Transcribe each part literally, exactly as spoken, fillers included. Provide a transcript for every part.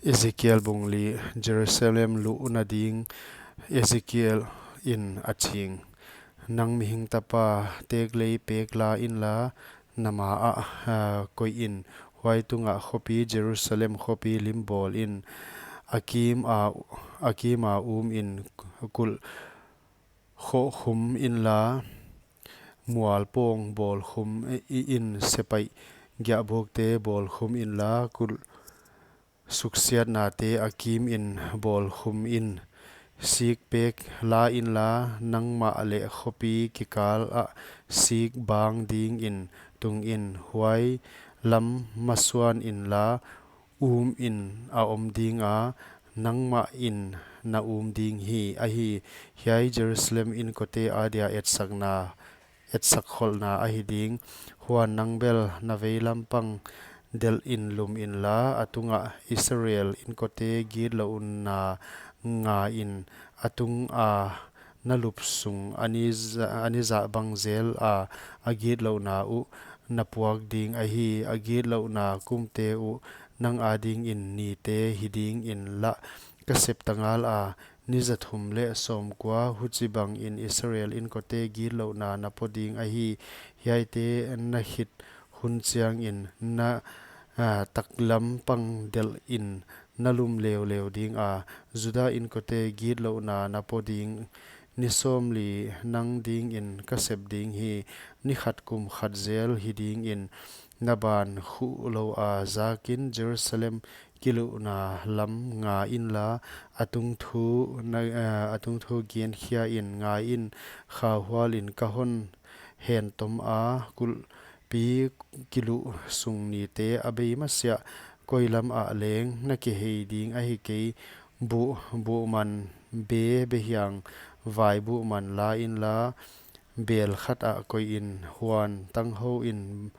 Ezekiel bung li. Jerusalem luhna ding. Ezekiel in a ching. Nang mihing tapa, teklei pek la inla, na ma ah, ah, koih in, huai tungah khopi Jerusalem khopi lim bawl in, a kim a, a kim a um in, kulh khoh khum inla, mual pawng bawl khum i in, sepaih giahbukte bawl khum inla, kulh suksiatnate a kim in bawl khum in. Sik pek la inla, nangmah leh khopi kikal ah sik bang ding in tung in, huai lam masuan inla, um in a om ding a, nangmah in na um ding hi. Ahi, hiai Jerusalem inkote adia etsakna, etsak kholhna ahi ding. Huan nang bel na veilam pang delh in lum inla, a tungah Israel inkote gitlouhna nga in, a tung a na lup sung a ni za-, a ni zah bang zel a, a gitlouhna uh na puak ding ahi. A gitlouhna kumte uh nang ading in nite hi ding in lah ka sep ta ngal a, ni zathum leh sawmkua huchibang in Israel inkote gitlouhna na po ding ahi. Hiaite na khit hun chiang in na, ah, taklam pang delh in na lum leuleu ding a, Juda inkote gitlouhna na po ding. Ni sawmli nang ding in ka sep ding hi. Ni khat kum khat zel hi ding in na ban khuh lou a zak in Jerusalem kiluhna lam nga inla, a tungthu na, eh, a tungthu genkhia in ngai in, khauhual in ka hon hen tom a, kulhpi kiluh sung nite a bei masiah koi lam ah leng na kihei ding ahi kei. Buh, buhman be, behiang vai buhman la inla, bel khat ah koih in, huan tanghou in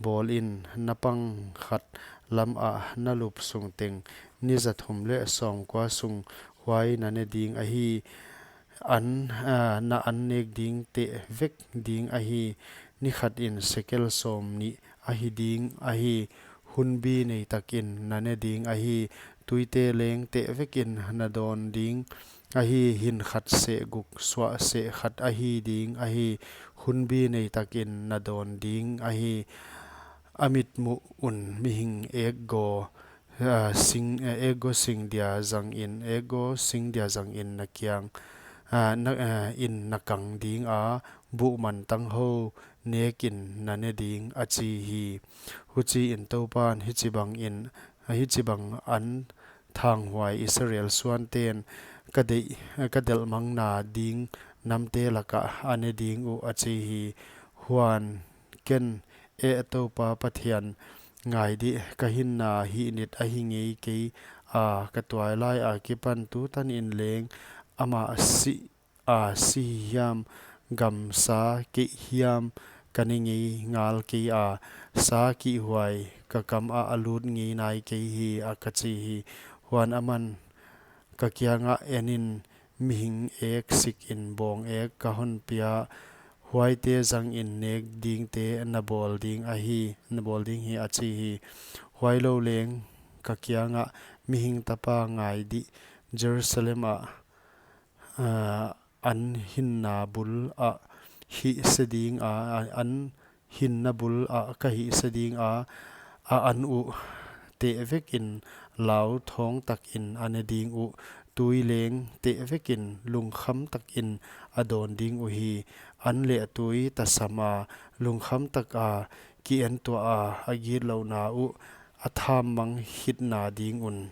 bawl in, na pang khat lam ah na lup sung teng ni zathum leh sawmkua sung huai na ne ding ahi. An, ah, na an nek ding teh vek ding ahi. Ni khat in sekel sawmnih ahi ding ahi. Hunbi nei tak in na ne ding ahi. Tuite leng teh vek in na dawn ding ahi. Hin khat seh guk suah seh khat ahi ding ahi. Hunbi nei tak in na dawn ding ahi. A mit muh un mihing ekgo, ah, sing, eh, ekgo sing dia zang in, ekgo sing dia zang in na kiang, ah, na, ah, in na kang ding a, buhman tanghou nek in na ne ding, a chi hi. Huchi in Toupan hichibang in, hichibang an thanghuai Israel suanten ka deih, ka delhmangna ding namte lak ah a ne ding uh, a chi hi. Huan ken, E Toupa Pathian, ngai dih, ka hinna hihnit ahi ngei kei a, ka tuailai a kipan tutan in leng amah sih a si hiam, gamsa keih hiam ka ne ngei ngal kei a, sa kihhuai ka kam ah a lut ngei nai kei hi, a ka chi hi. Huan aman ka kiang ah, En in, mihing ek sik in bawng ek ka hon pia, huaite zang in nek dingte na bawl ding ahi, na bawl ding hi, a chi hi. Huailou leng ka kiang ah, Mihing tapa, ngai dih, Jerusalem ah, ah, an hinna bul ah hihse ding a, an hinna bul ah ka hihse ding a, a an uh teh vek in lau thawng tak in a ne ding uh, tui leng teh vek in lungkham tak in a dawn ding uhi. An leh tui tasam a lungkham tak a ki en tuah a, a gitlouhna uh a tham mang hitna ding un.